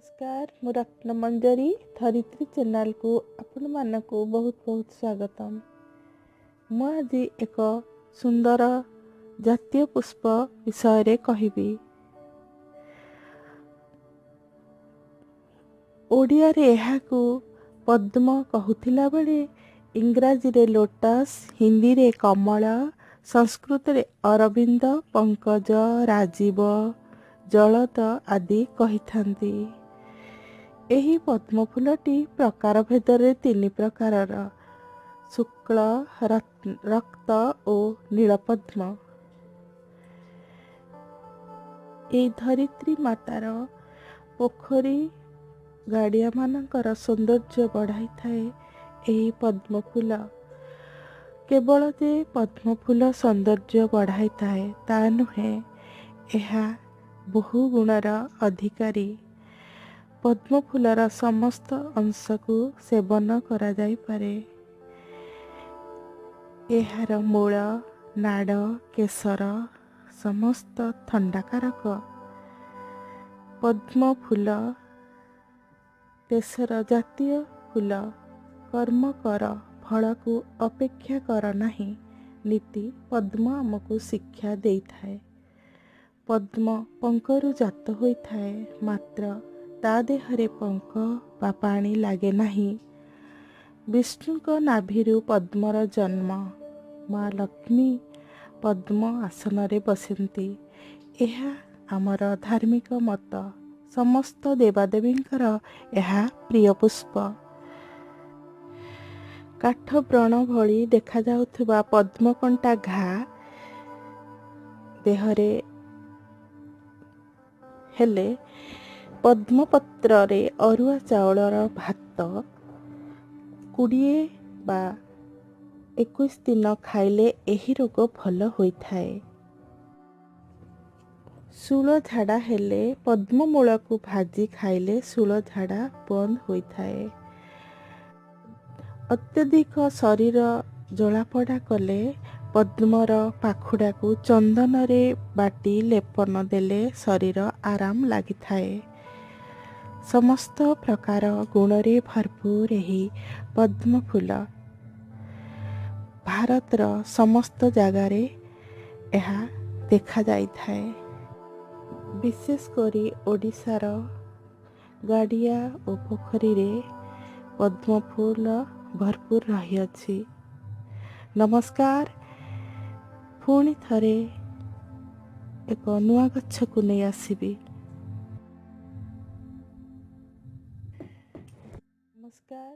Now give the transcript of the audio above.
ନମସ୍କାର, ମୁଁ ରତ୍ନମଞ୍ଜରୀ, ଧରିତ୍ରୀ ଚ୍ୟାନେଲକୁ ଆପଣମାନଙ୍କୁ ବହୁତ ବହୁତ ସ୍ୱାଗତମ। ମୁଁ ଆଜି ଏକ ସୁନ୍ଦର ଜାତୀୟ ପୁଷ୍ପ ବିଷୟରେ କହିବି। ଓଡ଼ିଆରେ ଏହାକୁ ପଦ୍ମ କହୁଥିଲା ବେଳେ ଇଂରାଜୀରେ ଲୋଟସ୍, ହିନ୍ଦୀରେ କମଳ, ସଂସ୍କୃତରେ ଅରବିନ୍ଦ, ପଙ୍କଜ, ରାଜୀବ, ଜଳଦ ଆଦି କହିଥାନ୍ତି। ଏହି ପଦ୍ମ ଫୁଲଟି ପ୍ରକାର ଭେଦରେ ତିନି ପ୍ରକାରର, ଶୁକ୍ଳ, ରକ୍ତ ଓ ନୀଳପଦ୍ମ। ଏହି ଧରିତ୍ରୀ ମାତାର ପୋଖରୀ ଗାଡ଼ିଆମାନଙ୍କର ସୌନ୍ଦର୍ଯ୍ୟ ବଢ଼ାଇଥାଏ ଏହି ପଦ୍ମ ଫୁଲ। କେବଳ ଯେ ପଦ୍ମ ଫୁଲ ସୌନ୍ଦର୍ଯ୍ୟ ବଢ଼ାଇଥାଏ ତା ନୁହେଁ, ଏହା ବହୁ ଗୁଣର ଅଧିକାରୀ। ପଦ୍ମ ଫୁଲର ସମସ୍ତ ଅଂଶକୁ ସେବନ କରାଯାଇପାରେ। ଏହାର ମୂଳ, ନାଡ଼, କେଶର ସମସ୍ତ ଥଣ୍ଡାକାରକ। ପଦ୍ମ ଫୁଲ ଦେଶର ଜାତୀୟ ଫୁଲ। କର୍ମ କର, ଫଳକୁ ଅପେକ୍ଷା କର ନାହିଁ, ନୀତି ପଦ୍ମ ଆମକୁ ଶିକ୍ଷା ଦେଇଥାଏ। ପଦ୍ମ ପଙ୍କରୁ ଜାତ ହୋଇଥାଏ, ମାତ୍ର ତା ଦେହରେ ପଙ୍କ ବା ପାଣି ଲାଗେ ନାହିଁ। ବିଷ୍ଣୁଙ୍କ ନାଭିରୁ ପଦ୍ମର ଜନ୍ମ। ମା ଲକ୍ଷ୍ମୀ ପଦ୍ମ ଆସନରେ ବସନ୍ତି, ଏହା ଆମର ଧାର୍ମିକ ମତ। ସମସ୍ତ ଦେବାଦେବୀଙ୍କର ଏହା ପ୍ରିୟ ପୁଷ୍ପ। କାଠ ବ୍ରଣ ଭଳି ଦେଖାଯାଉଥିବା ପଦ୍ମକଣ୍ଟା ଘା ଦେହରେ ହେଲେ ପଦ୍ମପତ୍ରରେ ଅରୁଆ ଚାଉଳର ଭାତ 20 ବା 21 ଦିନ ଖାଇଲେ ଏହି ରୋଗ ଭଲ ହୋଇଥାଏ। ଶୂଳ ଝାଡ଼ା ହେଲେ ପଦ୍ମମୂଳକୁ ଭାଜି ଖାଇଲେ ଶୂଳ ଝାଡ଼ା ବନ୍ଦ ହୋଇଥାଏ। ଅତ୍ୟଧିକ ଶରୀର ଜଳାପୋଡ଼ା କଲେ ପଦ୍ମର ପାଖୁଡ଼ାକୁ ଚନ୍ଦନରେ ବାଟି ଲେପନ ଦେଲେ ଶରୀର ଆରାମ ଲାଗିଥାଏ। ସମସ୍ତ ପ୍ରକାର ଗୁଣରେ ଭରପୁର ଏହି ପଦ୍ମ ଫୁଲ। ଭାରତର ସମସ୍ତ ଜାଗାରେ ଏହା ଦେଖାଯାଇଥାଏ। ବିଶେଷ କରି ଓଡ଼ିଶାର ଗାଡ଼ିଆ ଓ ପୋଖରୀରେ ପଦ୍ମ ଫୁଲ ଭରପୁର ରହିଅଛି। ନମସ୍କାର, ପୁଣି ଥରେ ଏକ ନୂଆ ଗଛକୁ ନେଇ ଆସିବି। ନମସ୍କାର।